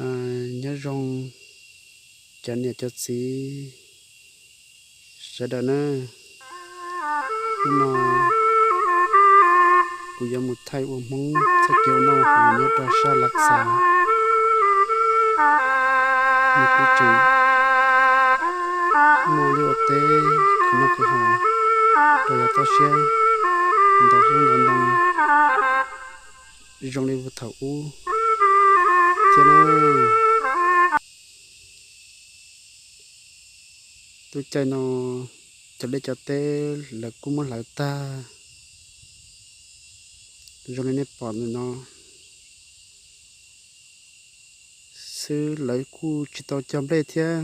Nyob zoo cov niam cov txiv sawv daws na. Hnub no kuv yuav mus thaij ua Hmoob txoj kev ua noj haus nyob rau sab Lav Xaus. Nws kuj tseem muaj liaj ua teb khwv noj khwv haus rau yav toj siab ntau xyoob ntau ntoo zoo li thaum ub thiab na. Lub caij no cov liaj cov teb lawv kuj muab hlawv tag zoo li nej pom ntawm no xwb, lawv kuj tsis tau cog nplej thiab.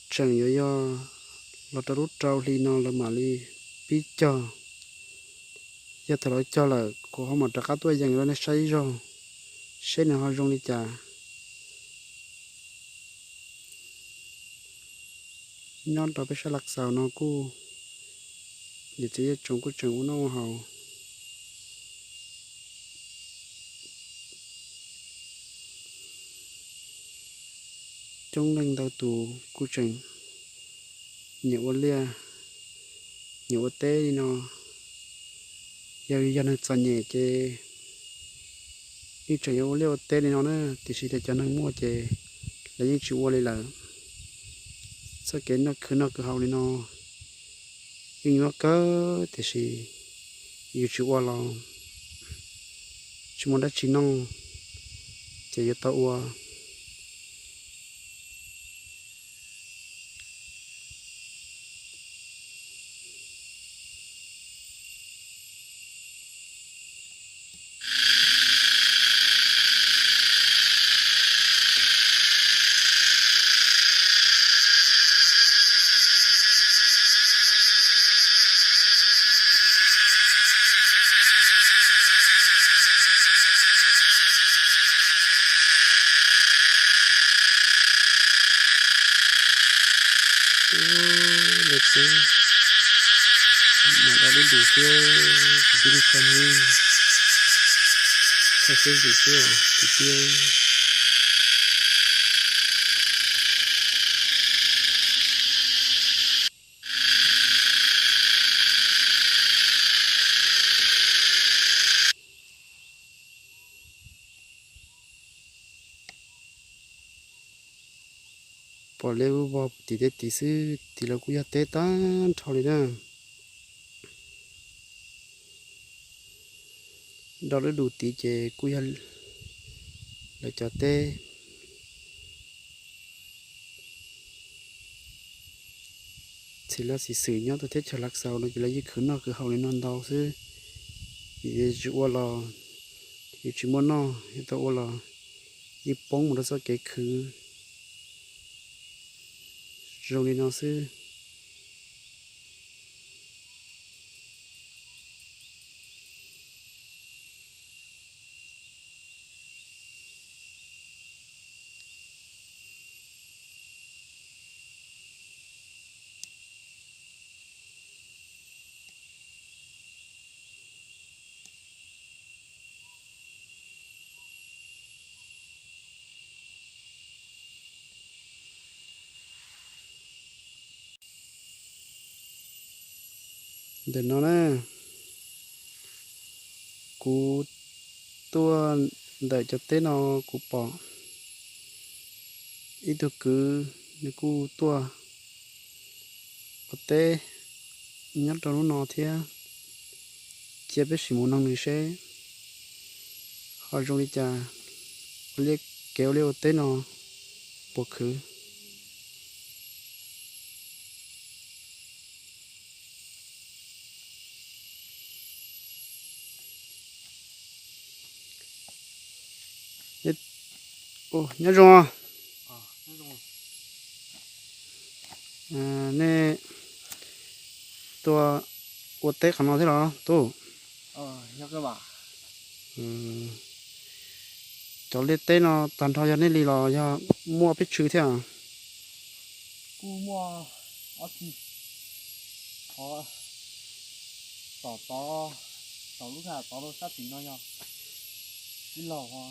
Tseem yuav yog los rau lub rau hli no lawv mam li pib cog. Yog thaum lawv cog lawm kuv ho mam rov qab tuaj yees rau nej saib ib zaug seb nws ho zoo li cas. Nyob rau peb sab Lav Xaus no kuj niam txiv yav tsoom kuj tseem ua noj ua haus. Coob leej ntau tus kuj tseem nyiam ua liaj nyiam ua teb li no. Yog, yog neeg txom nyem ces yeej tseem yuav ua liaj ua teb li no na, tiam sis cov neeg muaj ces lawv yeej tsis ua li lawm. Txoj kev noj khwv noj khwv haus li no yeej nyuaj kawg, tiam sis yus tsis ua los tsis muaj dab tsi noj, ces yuav tau ua. Ua, lawv teb mam dab lub dus xwb, kuv twb tsis tshua hnov, tshua siab zim xwb os kwv tij. Pom liab vog tim tej tid xwb, tim los kuj yog teb tag nrho li na. Dab lub dus tid ces kuj yog lawv cov teb. Txhim laj xis xwm nyob rau teb chaws Lav Xaus no ces lawv yeej khwv noj khwv haus li no ntau xwb. Yus tsis ua los yus tsis muaj noj, yus tau ua los yeej poob mus rau txoj kev khwv zoo li no xwb. Ntawm no na, kuv tuaj ntawm cov teb no kuv pom ib tug kwv nws kuj tuaj ua teb nyob rau lub no thiab. Cia peb sim mus noog nws seb ho zoo li cas, ua liaj, kev ua liaj ua teb no puas khwv. Nyob zoo. Nej tuaj ua teb qhov no thiab los tub? Cov liaj teb no tag nrho yog nej li los yog muaj peb tshwm thiab? Kuj muaj ob tshwm. Qhov tom tod, tom lub thaj tod rau sab tid no yog tij laug ho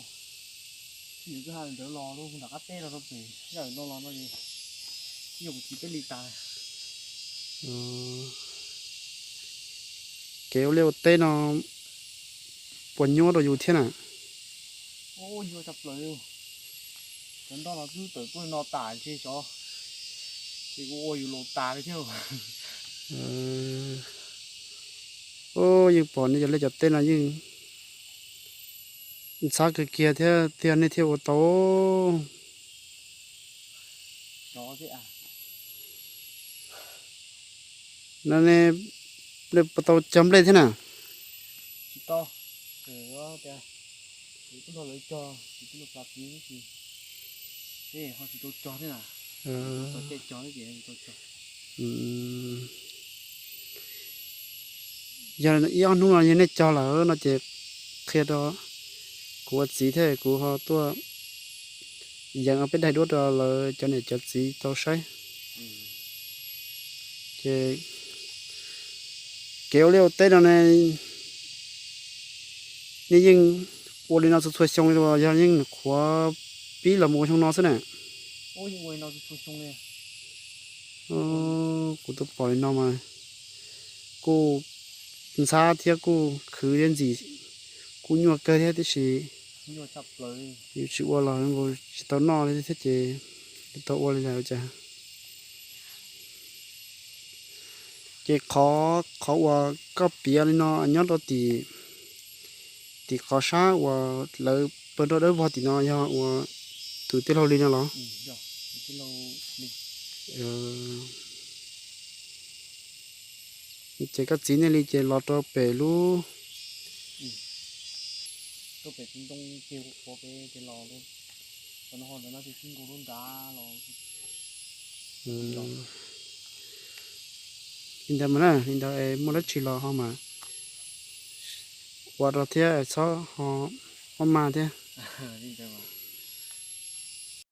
Nws twb hais ntawd los rau nram qab teb no rau pem, yog no los no es yog kuv txiv peb li tas. Kev ua liaj ua teb no puas nyuaj rau yus thiab na? Ua nyuaj tshaj plaws li. Cov nroj no twb tawm tuaj no tas ntshe xyov, ces kuv ua yus laus tas li thiab. Ub, yeej pom nej cov liaj cov teb no yeej ntxhab kawg kiag thiab tiag, nej thiaj ua tau. No nej puas tau cog nplej thiab na? Tsis tau. Tias kuv twb nrog lawv cog, kuv twb nrog plas txiv, ces ho tsis tau cog thiab na. Tau cog thiab ces tau cog. Yog ib ob hnub no yog nej cog lawm no ces qhia rau kuv ua txiv thiab kuv ho tuaj yees peb daim duab rau lawv cov niam cov txiv tau saib. Ces kev ua liaj ua teb no ne, nej yeej ua li no txhua txhua xyoo li los yog yeej qhuav pib los mus ua xyoo no xwb na? Kuv twb pom li no mas kuj ntxhab thiab kuj khwv thiab ntxim, kuj nyuaj kawg thiab tiam sis yus tsis ua los nkaus tsis tau noj li thiab ces tsis tau ua li lawm cas. Ces qhov, qhov uas koj piav li no nyob rau tim, tim qhov sab uas lawv pawg nroj dawb vog tim no yog uas tus tij laug li no los? Ces koj txiv nej li ces los rau pem lub li ntawd mas na, li ntawd es muaj dab tsi los ho mas ua rau thiab txhob ho maj maj thiab.